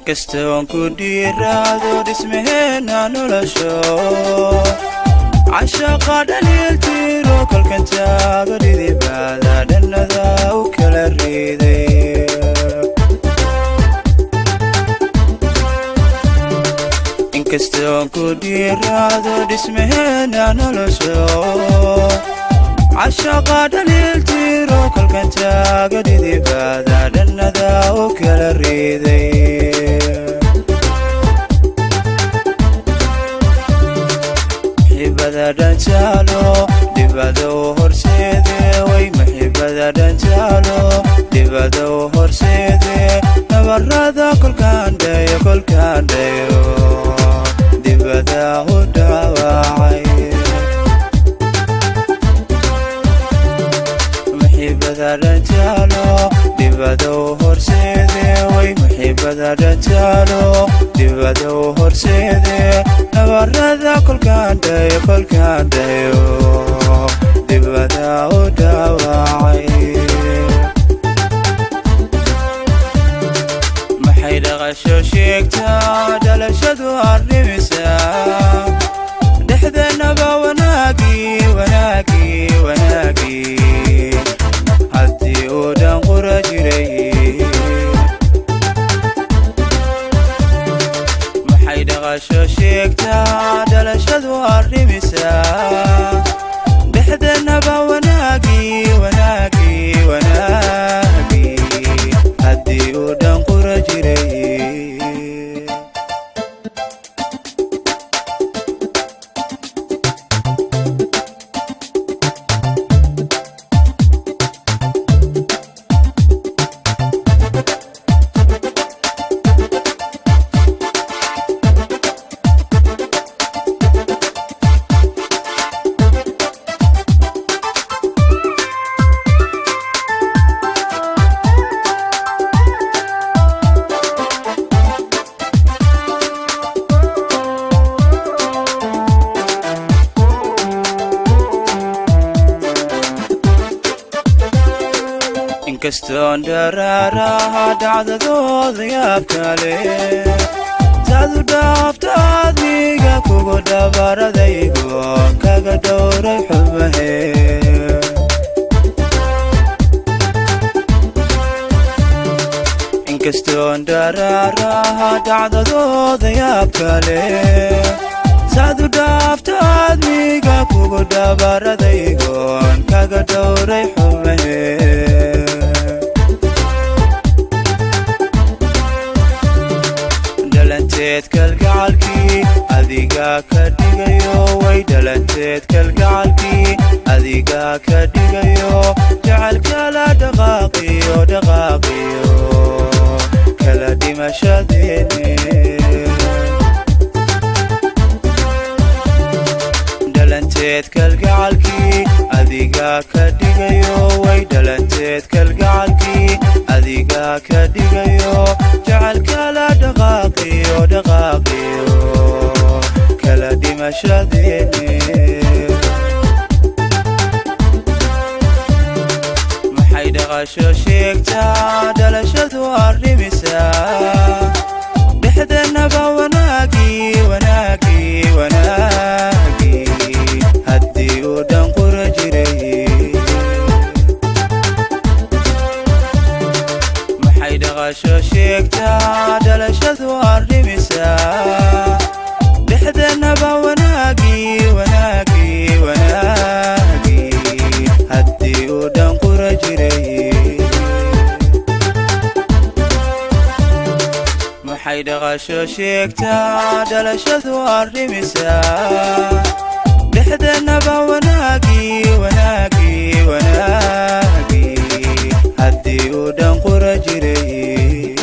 Kastoon ku dhiiraado dhismaheena nolosho cashaqa dhaliiltiro kolkan taago dhidibaada dhannada u kala riiday. Inkastoon ku dhiiraado dhismaheena nolosho cashaqa dhaliiltiro kolkan taago dhidibaada dhannada u kala riiday. Dhanjaalo dhibada u horseede way maxibada dhanjaalo dhibada u horseede nabarada kolkaan dhayo dibada u dhaawacay. Maxibada dhanjaalo dhibada u horseede way maxibada dhanjaalo dhibada u horseede nabarada kolkaan dhayo dibada u dhaawacay. Maxay dhaqasho sheegtaa dhalashadu arrimisaa dhexdeennaba wanaagii wanaagii wanaagii haddii uu dhan qura jiray. Maxay dhaqasho sheegtaa dhalashadu arrimisaa dhexdeennaba wanaagii wanaagii wanaagii haddii uu dhan qura jiray. Inkastoon dharaaraha dhacdadooda yaabkale taadu dhaafta aadmiga kugu dhabaradaygo kaga dhowray xumahe. Inkastoon dharaaraha dhacdadooda yaabkale taadu dhaafta aadmiga kugu dhabaradaygoon kaga dhowray xumahe. Dhalanteed kalgacalkii adigaa ka dhigayo way dhalanteed kalgacalkii adigaa ka dhigayo jecel kala dhaqaaqiyo dhaqaaqiyo kala dhimashadeeni. Dhalanteed kalgacalkii adigaa ka dhigayo way dhalanteed kalgacalkii adigaa ka dhigayo jecel kala dhaqaaqiyo dhaqaaqiyo kala dhimashadeeni. Maxay dhaqasho sheegtaa dhalashadu arrimisaa dhexdeennaba wanaagii wanaagii wanaagii haddii uu dhan qura jiray. Maxay dhaqasho sheegtaa dhalashadu arrimisaa dhexdeennaba wanaagii wanaagii wanaagii haddii uu dhan qura jiray. Maxay Waxay dhaqasho sheegtaa dhalashadu arrimisaa dhexdeennaba wanaagii wanaagii wanaagii haddii uu dhan qura jiray.